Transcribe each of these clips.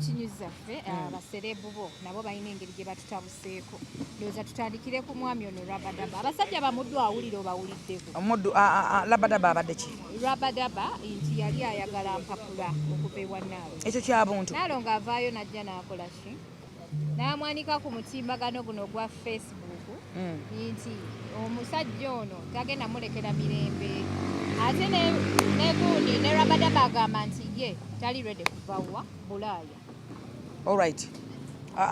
City News zaffe, aba celeb bo nabo balina engeri gye batutabuseeko. Ndowooza tutandikire ku mwami ono Rabadaba. Abasajja bamuddu awulira, obawuliddeko? Omuddu Rabadaba abadde ki? Rabadaba nti yali ayagala mpapula okuva ewa Naalo. Ekyo kya buntu. Naalo ng'avaayo n'ajja n'akola ki, n'amwanika ku mutimbagano guno ogwa Facebook nti omusajja ono tagenda mulekera mirembe. Ate ne gundi ne Rabadaba agamba nti ye tali ready kuva wa Bulaaya. Alright.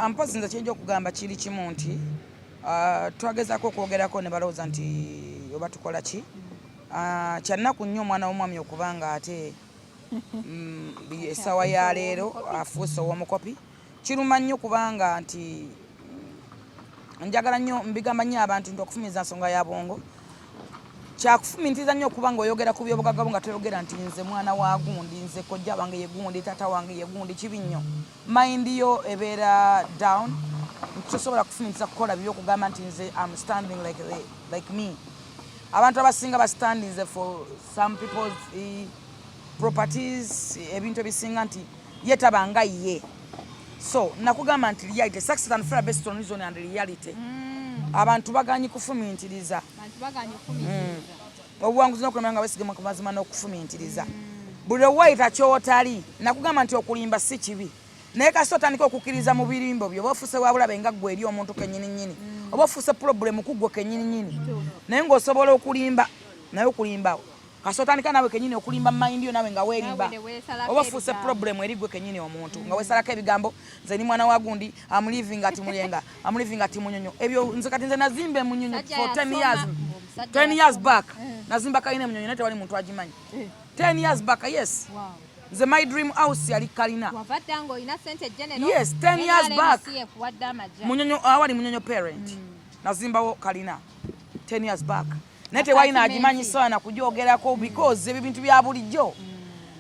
Mpozi nze kyenja okugamba kiri kimu nti twagezaako okwogerako ne balowooza nti oba tukola ki. Kyannaku nnyo omwana w'omwami okuba nga ate essaawa ya leero afuuse ow'omukopi. Kiruma nnyo kubanga nti njagala nnyo, mbigamba nnyo abantu nti okufumiza nsonga ya bwongo. Kyakufumintiriza nnyo okuba nga oyogera ku byobugagga bwo nga toyogera nti nze mwana wa gundi, nze kojja wange ye gundi, taata wange ye gundi. Kibi nnyo, mind yo ebeera down, tosobola kufumintiriza kukola bibi okugamba nti nze am standing like me. Abantu abasinga bastandinze for some people's properties, ebintu ebisinga nti ye tabanga ye. So nakugamba nti reality, success and failure based on reason and reality. Abantu baganyi kufumintiriza. Bantu baganye okufumiitiriza. Obuwanguzi n'okulemera nga wesigama ku mazima n'okufumintiriza. Buli lwewayita kyotali, nakugamba nti okulimba si kibi, naye kasita otandika okukkiriza mu birimbo byo, oba ofuuse wa bulabe nga ggwe eri omuntu kennyini nnyini, oba ofuuse problem ku ggwe kennyini nnyini. Naye ng'osobola okulimba, naye okulimba kasita otandika naawe kennyini okulimba mind yo, naawe nga weerimba, Naawe ne weesalako oba ofuuse ebigambo. problem eri ggwe kennyini omuntu, nga weesalako ebigambo: nze ni mwana wa gundi, am living at Muyenga, am living at Munyonyo. Ebyo nze kati nze nazimba emunyonyo Omusajja for 10 yasoma, years. omusajja 10 years yasoma. back nazimba kalina emunyonyo, naye tewali muntu agimanyi. 10 years back, yes. Nze my dream house yali kalina. Wava dda ng'olina sente, General. Yes, 10 years back. Ekuwadde amagya. Munyonyo, awali Munyonyo parent, nazimbawo kalina 10 years back, naye tewalina agimanyi saana kugyogerako because ebyo bintu bya bulijjo.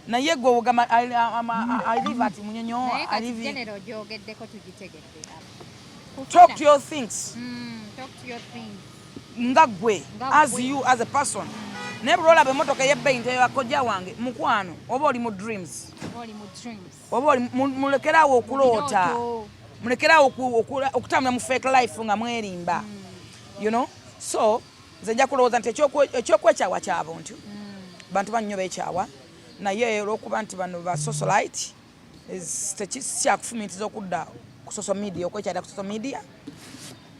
Naye gwe ogamba I live at Munyonyo. Naye I kati live General, gyogeddeko tugitegedde. Talk to your things. Talk to your things. Nga gwe Nga as gwe. you as a person. Naye buli olaba emmotoka ey'ebbeeyi nti kojja wange mukwano, oba oli mu dreams. Oba oli mu dreams. Oba oli mulekeraawo okuloota. Birooto. Mulekeraawo okutambula mu fake life nga mwerimba. So nze nja kulowooza nti ekyokwekyawa kya buntu, bantu bannyo bekyawa, naye olwokuba nti bano ba socialite tekikyakufumiitiriza okudda ku social media, okwekyalira ku social media.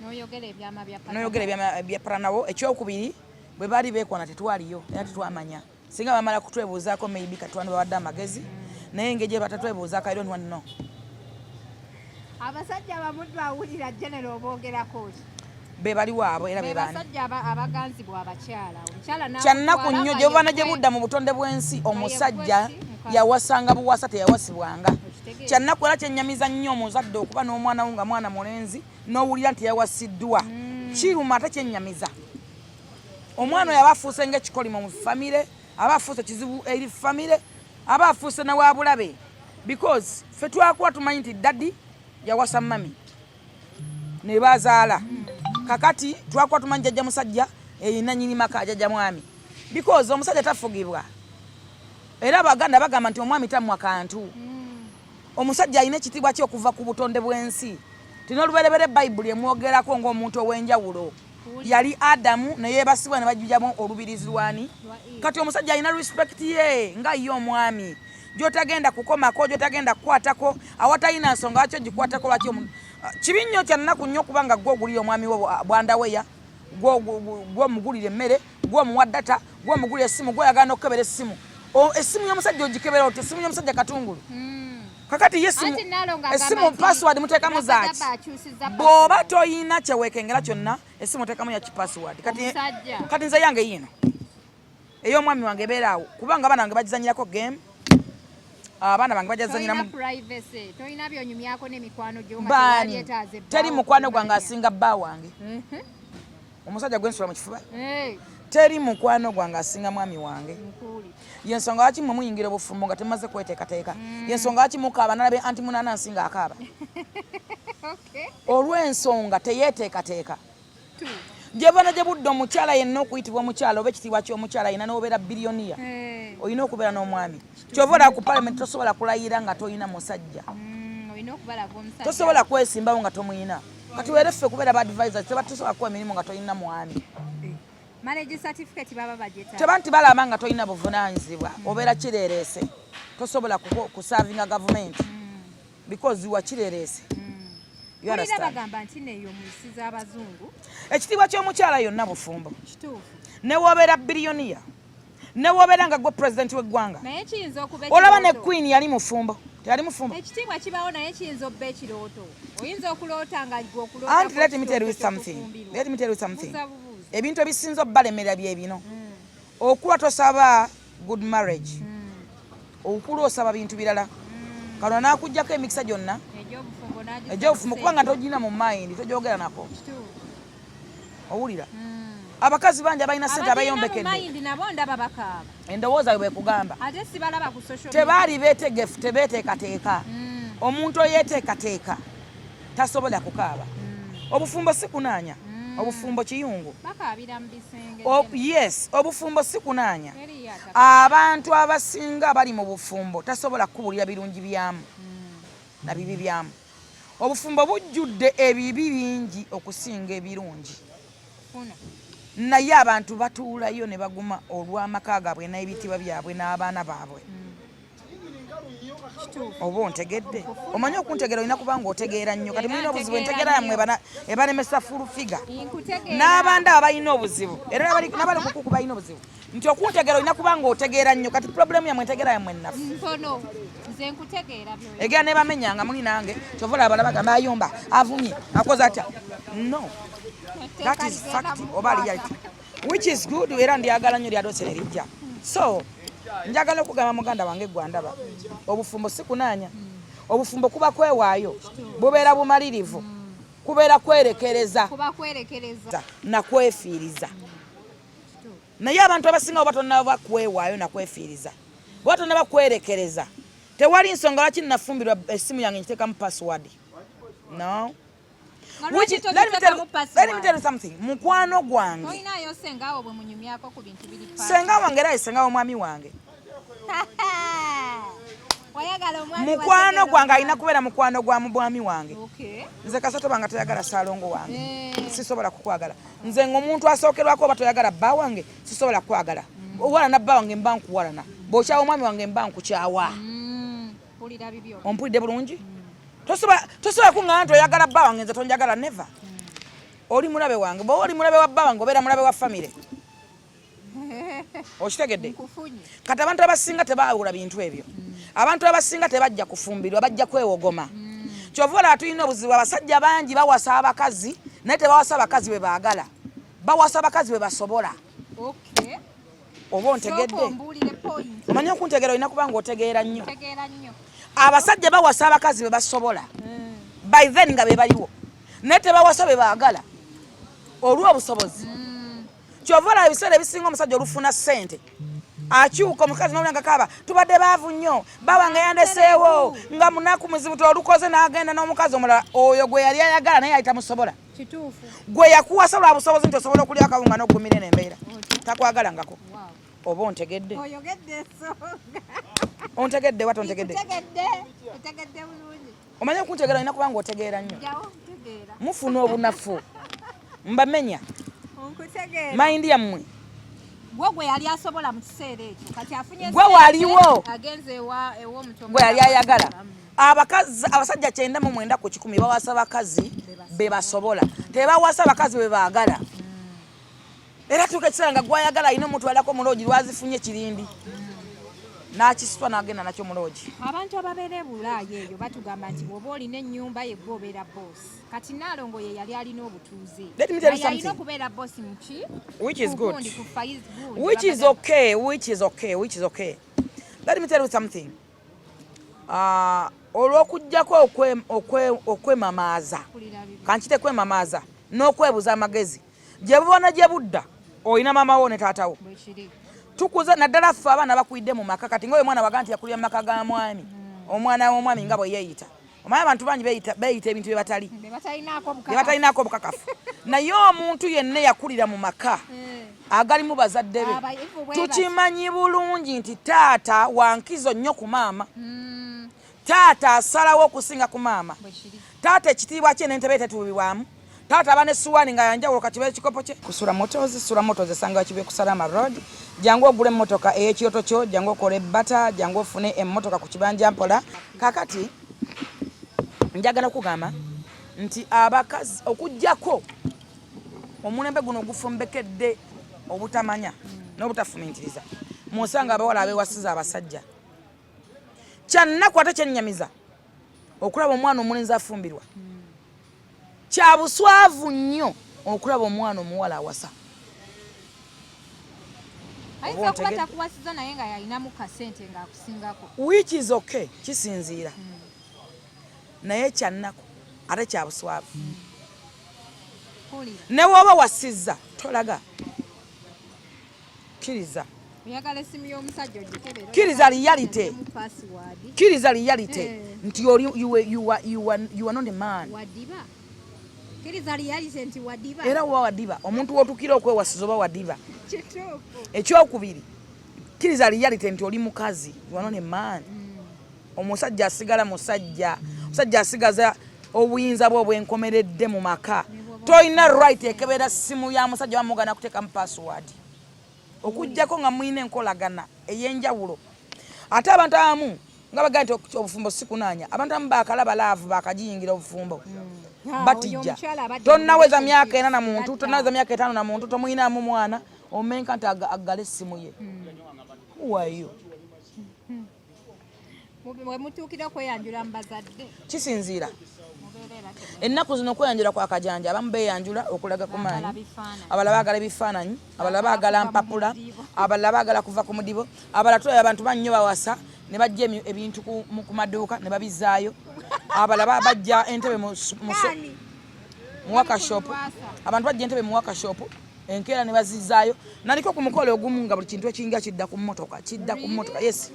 N'oyogera ebyama bya partner. Noyogera ebyama bya partner wo. Ekyokubiri, bwe baali beekwana tetwaliyo era tetwamanya. Singa bamala kutwebuuzaako, maybe katwani bawadde amagezi, naye engeri gye batatwebuuzaako, I don't want to know. Abasajja abamuddu awulira, General, oboogerako ki? Be baliwo abo era be be baani? Basajja abaganzibwa abakyala, omukyala Kyannaku n'akutwala nnyo nga gye buva gye ye budda mu butonde bw'ensi, omusajja ye gwe ki, mukazi? Yawasanga buwasa, teyawasibwanga. Okitegeera? Kyannaku era kyennyamiza nnyo omuzadde okuba n'omwana wo nga mwana mulenzi n'owulira nti yawasiddwa. Kiruma ate kyennyamiza. Omwana oyo aba afuuse ng'ekikolimo mu famire, aba afuuse kizibu eri famire, aba afuuse nawabulabe, because ffe twakuba tumanyi nti daddy yawasa mummy ne bazaala. Kakati twakuba tumanyi jjajja musajja erina nyini maka, jjajja mwami, because omusajja tafugibwa. Era Abaganda bagamba nti omwami tammwa kantu. Omusajja alina ekitiibwa kye okuva ku butonde bw'ensi. Tinoluberebere Bayibuli emwogerako ng'omuntu ow'enjawulo yali Adamu neyeebasibwa ne bajjamu olubirizi lwani. Kati omusajja alina respect ye nga ye omwami, gyotagenda kukomako, gyotagenda kukwatako awatalina nsonga. Lwaki ogikwatako? Lwaki kibi nnyo, kyannaku nnyo okubanga gwe ogulira omwami we bwandaweya, gwomugulira emmere, gwomuwa data, gwomugulira essimu, gwoyagala n'okukebera essimu. Essimu y'omusajja ogikebera oti? Essimu y'omusajja katungulu. Kakati ye essimu password muteekamu zaaki? Bw'oba toyina kyeweekengera kyonna, essimu oteekamu yaki password? Kati nze yange yiino ey'omwami wange ebeera awo, kubanga abaana bange bagizanyirako game, abaana bange bajazanyiramu. Baani? Teri mukwano gwange asinga bba wange, omusajja gwensula mu kifuba. Teri mukwano gwange asinga mwami wange. Yensonga lwaki mwe muyingira obufumbo nga temaze kweteekateeka. Yensonga lwaki mukaaba nalabe anti munaana nsinga akaaba, olw'ensonga teyeeteekateeka. Gyevana gye budde, omukyala yenna okuyitibwa omukyala oba ekitiibwa ky'omukyala yenna, n'obeera billionaire, olina okubeera n'omwami. Kyova olaba ku parliament tosobola kulayira nga tolina musajja. Olina okubalaga omusajja. Tosobola kwesimbawo nga tomuyina. Kati were ffe kubeera ba advisors tebatusobola kuwa mirimu nga tolina mwami. Marriage certificate baba bagyetaaga. Teba nti balaba nga tolina buvunaanyizibwa, obeera kireereese, tosobola kusavinga gavumenti because wakireereese. You Wulira understand? bagamba nti neyo mu nsi z'abazungu. Ekitiibwa ky'omukyala yonna bufumbo. Kituufu. Ne w'obeera billionaire, ne w'obeera nga gwe pulezidenti w'eggwanga. Naye kiyinza okuba Olaba ne ekirooto. Queen yali mufumbo. Teyali mufumbo. Ekitiibwa kibaawo naye kiyinza okuba ekirooto. Oyinza okuloota nga gwe okuloota Anti let me tell you something. Let me tell you something. Buuza bubuuza. Ebintu ebisinza obbalemera bye bino. Okula tosaba good marriage. Okula osaba bintu birala. Kano n'akuggyako emikisa gyonna Egy'obufumbo n'agisa egy'obufumbo kubanga sente. togirina mu mind, togyogera nako. Kituufu. Owulira? Abakazi bangi abalina ssente Abalina mu abeeyombekedde. mind nabo ndaba bakaaba. Endowooza bwe kugamba. Ate sibalaba ku social media. Tebaali beetegefu, tebeeteekateeka. Omuntu oyeeteekateeka tasobola kukaaba. Obufumbo si kunaanya. Obufumbo kiyungu. Bakaabira mu bisenge. Yes, obufumbo si kunaanya. Eriyo ataka. Abantu abasinga abali mu bufumbo tasobola kukubuulira birungi byamu na bibi byamu. Obufumbo bujjudde ebibi bingi okusinga ebirungi. Funa. Naye abantu batuulayo ne baguma olw'amaka gaabwe n'ebitiibwa byabwe n'abaana baabwe. Kituufu. Oba ontegedde? Omanyi okuntegeera olina kuba ng'otegeera nnyo. Kati mulina obuzibu, Ntegeera entegeera yammwe nnyo. ebalemesa full figure. Nkutegeera. N'abandi abo balina obuzibu. Era n'abali ku kuku balina obuzibu. Nti okuntegeera olina kuba ng'otegeera nnyo. Kati problemu yammwe entegeera yammwe ennafu. Ntono. Nze nkutegeera by'oyogera. Egera ne bamenya nga muli nange, kyova olaba balaba gamba ayomba, avumye, akoze atya. No. That is fact oba reality. Which is good, era ndyagala nnyo lyadoose ne lijja. So, njagala okugamba muganda wange gwe andaba, obufumbo si kunaanya. Obufumbo kuba kwewaayo, bubeera bumalirivu, kubeera kwerekereza. Kuba kwerekereza. Na kwefiiriza. Naye abantu abasinga oba tonnaba kwewaayo na kwefiiriza, oba tonnaba kwerekereza, tewali nsonga lwaki nafumbirwa essimu yange ngiteekamu password. No. Which is, let me tell you something. Mukwano gwange. Tolinayo ssenga wo bwe munyumyako ku bintu biri pa. Ssenga wange era ye ssenga w'omwami wange. Wayagala omwami wa Mukwano ssenga gwange alina omwami. kubeera mukwano gwa mwami wange. Okay. Nze kasita toba nga toyagala ssaalongo wange. Eh. Sisobola kukwagala. Nze ng'omuntu asookerwako oba toyagala bba wange, sisobola kukwagala. Owalana bba wange mba nkuwalana. Bw'okyawa omwami wange mba nkukyawa. Mpulira bibyo. Ompulidde bulungi? Tosobola kuŋŋamba nti oyagala bba wange nze tonjagala, never. Oli mulabe wange. Bw'oba oli mulabe wa bba wange obeera mulabe wa famire. Okitegedde? Nkufunye. Kati abantu abasinga tebaawula bintu ebyo. Abantu abasinga tebajja kufumbirwa, bajja kwewogoma. Kyova olaba tulina obuzibu, abasajja bangi bawasa abakazi naye tebawasa abakazi be baagala. Bawasa abakazi be basobola. Okay. Oba ontegedde? Sooka ombuulire point. Omanyi okuntegeera olina kuba ng'otegeera nnyo. Ntegeera nnyo. Abasajja bawasa abakazi be basobola. By then nga be baliwo. Naye tebawasa be baagala. Olw'obusobozi. Kyova olaba ebiseera ebisinga omusajja olufuna ssente akyuka omukazi n'owulira nga kaaba tubadde baavu nnyo, bba wange yandeseewo nga munaku muzibu olukoze n'agenda n'omukazi omulala oyo gwe yali ayagala naye yali tamusobola. Kituufu. Gwe yakuwasa lwa busobozi nti osobola okulya akawunga n'okugumira eno embeera. Takwagalangako. Wow. Oba ontegedde? Oyogedde ensonga. Ontegedde wa tontegedde? Nkutegedde. Ntegedde bulungi. Omanyi okuntegeera olina kuba ng'otegeera nnyo. Jjawo ntegeera. Mufuna obunafu. Mbamenya. Nkutegeera. Mind yammwe. Gwe gwe yali asobola mu kiseera ekyo. Kati afunye Gwe ssente, waliwo. agenze ew'omuto Gwe yali ayagala. Abakazi, abasajja 99 ku 100 bawasa bakazi be basobola. Tebawasa bakazi be baagala. Era tuuka ekiseera nga gw'ayagala alina omutwalako mu loogi lwazifunye kirindi. N'akisitwa n'agenda nakyo mu loogi. Abantu ababeera e Bulaaya eyo batugamba nti bw'oba olina ennyumba ye gwe obeera boss. Kati Nnaalongo ye yali alina obutuuze. Let me tell you Nga yalina something. okubeera boss mu ki? Which is Ku good. gundi, ku Faiz gundi. Which is okay, which is okay, which is okay. Let me tell you something. Olw'okuggyako okwemamaaza. Mpulira bibi. Kankite kwemamaaza n'okwebuza amagezi. Gye bubona gye budda, olina maama wo ne taata wo. Bwe kiri. Tukuza naddala ffe abaana bakulidde mu maka kati ng'oyo omwana waga nti yakulira mu maka ga mwami. Omwana w'omwami nga bwe yeeyita. Omanyi abantu bangi beeyita ebintu bye batali. Bye batalinaako obukakafu. Bye batalinaako obukakafu. Naye omuntu yenna yakulira mu maka agalimu bazadde be. Abayivu bwe bati. Tukimanyi bulungi nti taata wa nkizo nnyo ku maama. Taata asalawo okusinga ku maama. Taata ekitiibwa kye n'entebe tetuubibwamu. Taata aba ne suwaani nga yanjawulo kati ekikopo kye. Kusula Motors, Sula Motors esangibwa Kibuye ku Salama Road. Jangu ogule emmotoka ey'ekirooto kyo, jangu okole bata, jangu ofune emmotoka ku kibanja mpola. Kakati njagala kugamba nti abakazi okuggyako omulembe guno ogufumbekedde obutamanya n'obutafumintiriza, mwosanga abawala abewasiza abasajja. Kyannaku ate kyennyamiza okulaba omwana omulenzi afumbirwa. Kya buswavu nnyo okulaba omwana omuwala awasa. Ayinza okuba takuwasiza naye nga yalinamu kasente ng'akusingako. Which is okay, kisinziira. Naye kyannaku ate kya buswavu. Ne bw'oba wasizza tolaga. Kkiriza. Oyagala essimu y'omusajja ogikebere. Kkiriza reality. Kkiriza reality nti oli you are not a man. Wadiba. Kkiriza reality nti wadiba. Era oba wadiba omuntu w'otuukira okwewasiza oba wadiba. Kituufu. Ekyokubiri, kkiriza reality nti oli mukazi, you are not a man. Omusajja asigala musajja. Omusajja asigaza obuyinza bwe obwenkomeredde mu maka. Tolina right ekebera ssimu ya musajja bamugana kuteekamu password. Okuggyako nga mulina enkolagana ey'enjawulo. Ate abantu abamu nga bagamba nti obufumbo si kunaanya, abantu abamu baakalaba laavu baakagiyingira obufumbo. Batijja. Tonnaweza myaka 4 na muntu, tonnaweza myaka 5 na muntu, tomuyinaamu mwana, omenka nti aggale essimu ye. Who are you? We mutuukira okweyanjula mu bazadde. Kisinziira. Ennaku zino okweyanjula kwa kajanja, abamu beeyanjula okulaga ku maanyi, abalala baagala ebifaananyi, abalala baagala mpapula, abalala baagala kuva ku mudibo, abalala tulaba abantu bannyo bawasa ne bajja ebintu ku maduuka ne babizaayo, abalala bajja entebe mu workshop, abantu bajja entebe mu workshop enkeera ne bazizaayo. Naliko ku mukolo ogumu nga buli kintu ekiyingira kidda ku mmotoka, kidda ku mmotoka. Yes,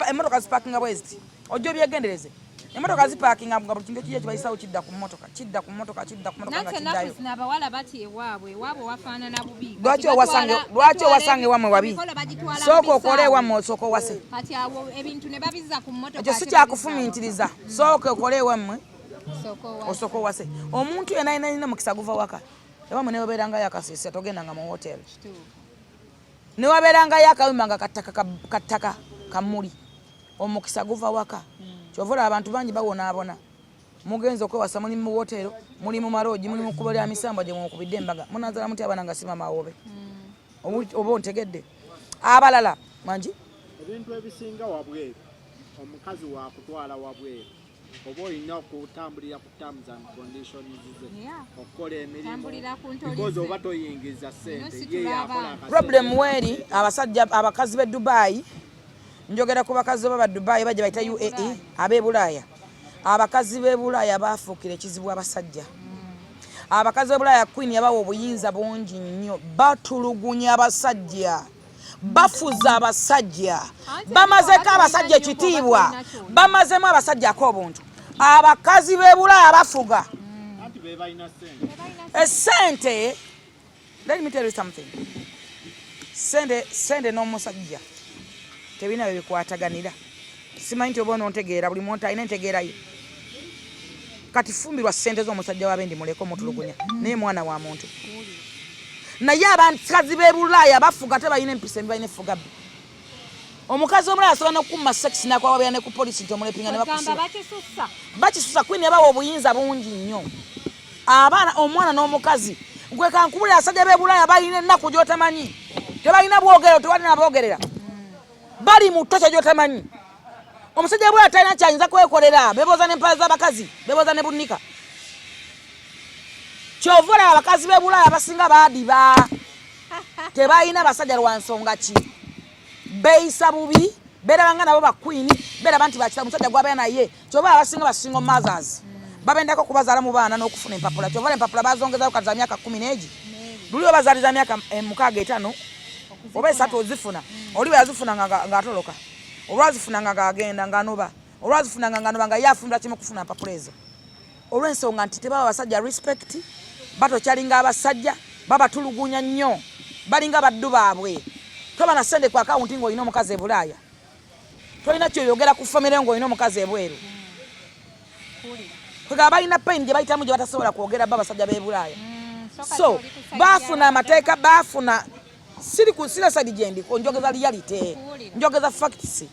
emmotoka zipaakinga bwe ziti, ojja obyegendereze. Emmotoka zipaakinga nga buli kintu ekijja kibayisawo kidda ku mmotoka, kidda ku mmotoka, kidda ku mmotoka nga kiddayo. Abawala bati ewaabwe, ewaabwe wafaanana bubi. Lwaki owasanga ewammwe wabi? Sooka okole ewammwe osooka owase. Kati awo ebintu ne babizza ku mmotoka. Ekyo si kyakufumiitiriza. Sooka okole ewammwe osooka owase. Omuntu yenna alina alina mukisa guva waka. Ewammwe ne wabeerangayo akasiisira togendanga mu hotel. Ne wabeerangayo akayumba nga kattaka kamuli. Omukisa guva waka. Kyova olaba abantu bangi babonaabona. Mugenze okwewasa muli mu wotero, muli mu maloogi, muli mu kkubo lya misambwa gye mwokubidde embaga. Munazaala mutya abaana nga si maama woobe? Oba ontegedde. Abalala mangi. Ebintu ebisinga wabweru, omukazi wakutwala wabweru. Oba olina okutambulira ku terms and conditions ze. Okukola emirimu. Because oba toyingiza ssente, ye yakola akasente. Problem weeri abasajja abakazi b'e Dubai, njogera ku bakazi oba ba Dubai bajja bayita UAE ab'e Bulaaya. Abakazi b'e Bulaaya baafuukira ekizibu abasajja. Abakazi b'e Bulaaya Queen yabawa obuyinza bungi nnyo, batulugunya abasajja. Bafuza abasajja, bamazeko abasajja ekitiibwa, bamazemu abasajja ak'obuntu. Abakazi b'e Bulaaya bafuga. Essente, let me tell you something. Sente n'omusajja tebirina bye bikwataganira. Simanyi nti oba onontegeera, buli muntu alina entegeera ye. Kati fumbirwa ssente z'omusajja w'abendi muleke omutulugunya, naye mwana wa muntu. Naye abakazi b'e Bulaaya bafuga, tebalina empisa embi, balina effuga bbi. Omukazi omulala asobola n'okukumma sex n'akwawabira ne ku poliisi nti omulepinga ne bakusiba. Bakisusa. Queen yabawa obuyinza bungi nnyo. Abaana, omwana n'omukazi. Gwe kankubulira, abasajja b'e Bulaaya balina ennaku gy'otamanyi. Tebalina bwogero, tewali naboogerera. Bali mu ttokya gy'otamanyi. Omusajja bwe atalina kyayinza kwekolera, beebooza n'empala z'abakazi, beebooza ne bunnika. Ky'ova olaba abakazi b'e Bulaaya abasinga baadiba. Tebalina basajja lwa nsonga ki? Beeyisa bubi, beeraba nga nabo ba queen, beeraba nti bakira omusajja gw'abeera naye. Ky'ova abasinga ba single mothers. Babendako okubazaala mu baana n'okufuna empapula. Ky'ova empapula baazongezayo kati za myaka 10 n'egi. Luli obazaaliza myaka 6 5 oba 3 ozifuna. Oli bwe yazifuna ng'atoloka. Olwazifunanga ng'agenda ng'anoba. Olwazifunanga ng'anoba nga ye afumbira kimu kufuna mpapula ezo. Olw'ensonga nti tebawa basajja respect, batokyalinga abasajja, babatulugunya nnyo, balinga baddu baabwe. Toba na ssente ku akawunti ng'olina omukazi e Bulaaya. Tolina kyoyogera ku famire ng'olina omukazi ebweru. Kwegamba balina pain gye bayitamu gye batasobola kwogera bo abasajja b'e Bulaaya. So baafuna amateeka, baafuna siri ku sina side gye ndiko, njogeza reality, njogeza facts.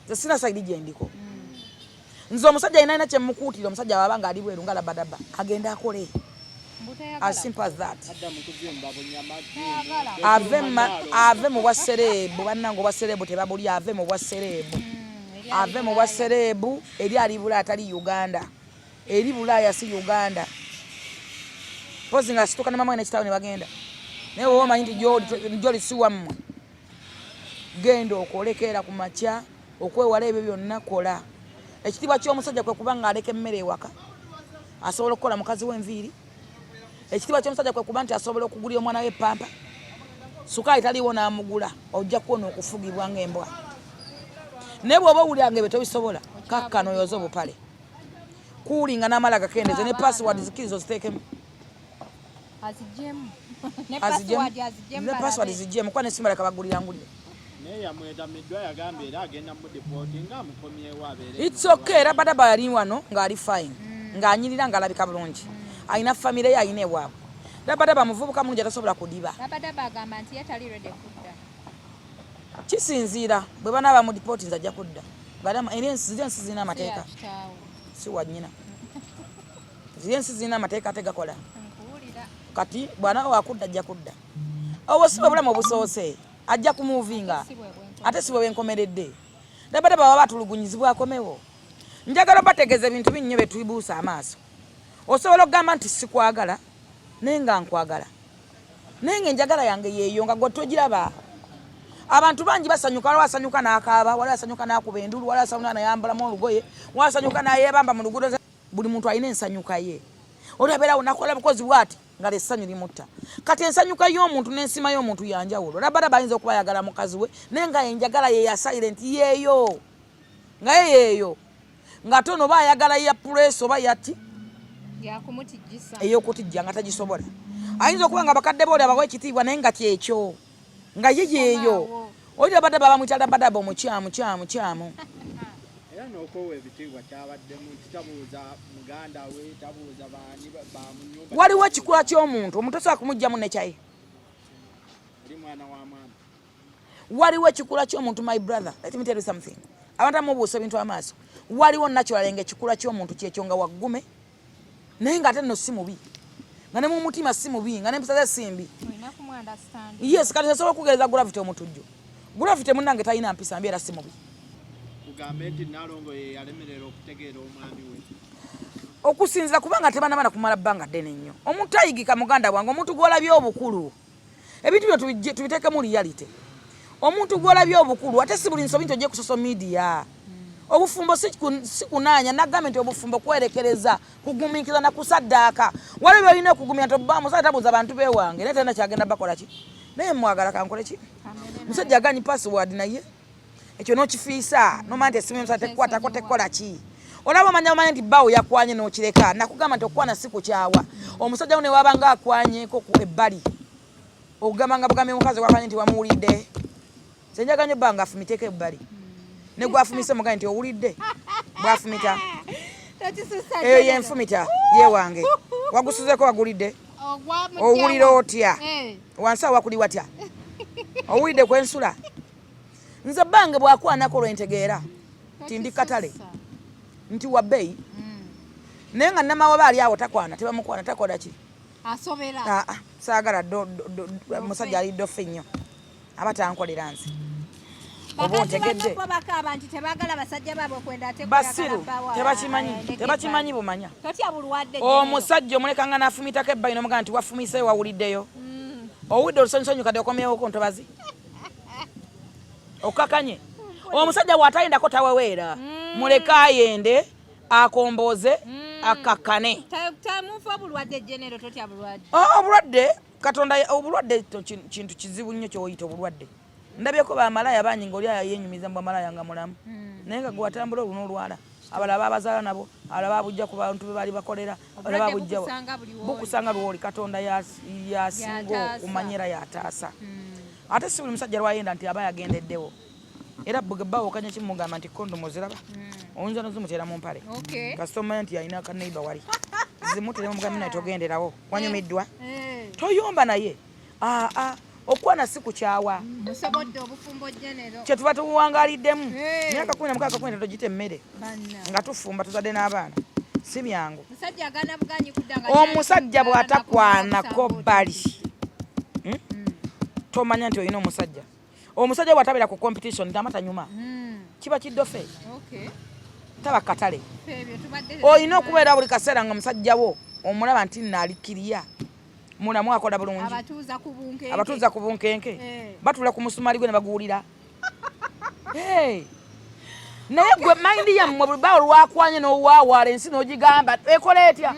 Nze sina side gye ndiko. Nze omusajja alina alina kye mmukuutira, omusajja bw'aba ng'ali bweru nga labadaba agenda akole. As simple as that. Ave mu bwa sereebu bannange, obwa sereebu tebabulya, ave mu bwa sereebu. Ave mu bwa sereebu eri ali Bulaaya tali Uganda. Eri Bulaaya si Uganda. Mpozi nga asituka ne mama we ne kitaawe ne bagenda. Naye woba omanyi nti gy'oli si wammwe, genda okole keera ku makya okwewala ebyo byonna kola. Ekitiibwa ky'omusajja kwe kuba ng'aleka emmere ewaka, asobola okukola mukazi we enviiri. Ekitiibwa ky'omusajja kwe kuba nti asobola okugulira omwana we pampa, sukaali taliiwo n'amugula, ojja kuwona okufugibwa ng'embwa. Naye bw'oba owulira nga ebyo tobisobola, kakkana oyoze obupale, kuulinga n'amala agakendeeze ne password zikiriza oziteekemu. Aziggyemu. Ne Aziggyemu. password aziggyemu Ne password balabe. ziggyemu kuba n'essimu aleka bagulira ngulire. Naye yamwetamiddwa yagambye era agenda mudipootinga amukomyewo abeere. It's okay, era Badaba yali wano ng'ali fine, ng'anyirira ng'alabika bulungi. Alina famire ye, alina ewaabwe. Rabadaba muvubuka mulungi atasobola kudiba. Rabadaba agamba nti ye tali ready kudda. Kisinziira bwe banaaba mu dipootinze ajja kudda. Badamu eri ensi ziri ensi zirina amateeka. Si wa nnyina. Ziri ensi zirina amateeka ate gakola. Kati bw'anaaba wakudda ajja kudda. Obwo si bwe bulamu obusoose. Ajja kumuvinga. Ate si bwe bwenkomeredde. Rabadaba baba atulugunyizibwa akomewo. Njagala obategeeza ebintu bingi nnyo bye tubuusa amaaso. Osobola okugamba nti sikwagala naye nga nkwagala. Naye nga enjagala yange yeeyo nga gwe togiraba. Abantu bangi basanyuka, waliwo asanyuka n'akaaba, waliwo asanyuka n'akuba enduulu, waliwo asanyuka n'ayambalamu olugoye, waliwo asanyuka n'ayebamba mu luguudo. Buli muntu alina ensanyuka ye. Oli abeerawo n'akola bukozi bw'ati nga essanyu limutta. Kati ensanyuka y'omuntu n'ensiima y'omuntu ya njawulo. Rabadaba ayinza okuba ayagala mukazi we naye nga enjagala ye ya silent yeeyo. Nga ye yeeyo. Ng'ate ono oba ayagala ya puleesa oba yati ey'okutijja nga tagisobola. Ayinza okuba nga bakadde be oli abawa ekitiibwa naye nga kyekyo. Nga ye yeeyo. Oli Rabadaba bamuyita Rabadaba omukyamu kyamu kyamu. Era n'okwewa ebitiibwa kyabaddemu nti tabuuza muganda we, tabuuza baani ba mu nnyumba. Waliwo ekikula ky'omuntu, omuntu tosobola kumuggyamu nekyaye. Oli mwana wa maama. Waliwo ekikula ky'omuntu, my brother, let me tell you something. Abantu amubuusa ebintu amaaso. Waliwo natural nga ekikula ky'omuntu kyekyo nga waggume, naye ng'ate nno si mubi. Nga ne mu mutima si mubi, nga n'empisa ze si mbi. Yes, kati nsobola okugereza Gravity Omutujju. Gravity munnange talina mpisa mbi era si mubi. Tugambe nti Nalongo ye yalemerera okutegeera omwami we. Okusinziira kubanga tebanamala kumala bbanga ddene nnyo. Omuntu ayigika muganda wange, omuntu gw'olabye obukulu. Ebintu bino tubiteekemu reality. Omuntu gw'olabye obukulu, ate si buli nsobi nti ojje ku social media. Obufumbo si kunaanya, nagambye nti obufumbo kwerekereza, kugumiikiriza na kusaddaaka. Waliwo by'olina okugumira nti obba omusajja tabuuza bantu b'ewange, naye talina kyagenda bakola ki? Naye mwagala kankole ki? Musajja aganyi password naye ekyo n'okifiisa n'omanya nti essimu y'omusajja tekukwatako tekola ki? Olaba omanya omanya nti bbaawo yakwanye n'okireka. Nakugamba nti okukwana si kukyawa. Omusajja wo ne waba nga akwanyeko ku ebbali, okugamba nga bugambi omukazi wakwanye nti wamuwulidde. Nze njagala nnyo bba nga afumiteko ebbali. Ne gwafumise mugambe nti owulidde bw'afumita. Eyo y'enfumita yewange. Wagusuzeko wagulidde? Owulira otya? Wansi awo wakuli watya? Owulidde kwensula? Nze bbange bw'akwanako lwentegeera nti ndi katale nti wa bbeeyi, naye nga Namawaba ali awo takwana, tebamukwana, takola ki? Asobera. Saagala musajja ali dofe nnyo aba tankolera nze. Oba ontegedde? Basiru tebakimanyi bumanya. Omusajja omulekanga n'afumitako ebbayi n'omugamba nti wafumiseeyo wawuliddeyo. Owulidde olusanyusanyu kati okomyewoko ntobazi. Okakanye. Omusajja bw'atayendako taweweera. Muleke ayende, akombooze, akakkane. Obulwadde Katonda obulwadde kintu kizibu nnyo ky'oyita obulwadde. Ndabyeko bamalaaya bangi ng'oli yenyumiza mu bamalaaya nga mulamu. Naye nga gwe watambula olwo n'olwala. Abalala babazaala nabo, abalala babujja ku bantu be baali bakolera, abalala babujja bukusanga lw'oli. Katonda yasinga okumanya era yataasa. Ate si buli musajja lwayenda nti aba yagendeddewo. Era bawukanya kimugamba nti kondomu oziraba, oyinza nozimuteera mu mpale. Kasita omanya nti alina kaneiba wali, zimutere mugambi naye togenderawo wanyumiddwa. Toyomba naye. Aa, okwana si kukyawa. Musobodde obufumbo genero. Kyetuba tuwangaliddemu. Myaka 16, 13 gita emmere. Banna. Nga tufumba, tuzadde n'abaana, si byangu. Musajja agaana buganyi kudda nga Omusajja bw'atakwanako bbali, Tomanya nti olina omusajja. Omusajja bw'atabeera ku competition tama tanyuma. Kiba kiddofe. Taba katale. Ffe ebyo tubadde Olina okubeera buli kaseera nga musajja wo omulaba nti nno alikiriya, mulamu, akola bulungi. Abatuuza ku bunkenke. Abatuuza ku bunkenke. Batuula ku musumali gwe ne baguwulira. Hey. Naye gwe mind yammwe buli bawo lwakwanye n'owaawaala ensi n'ogigamba ekola etya?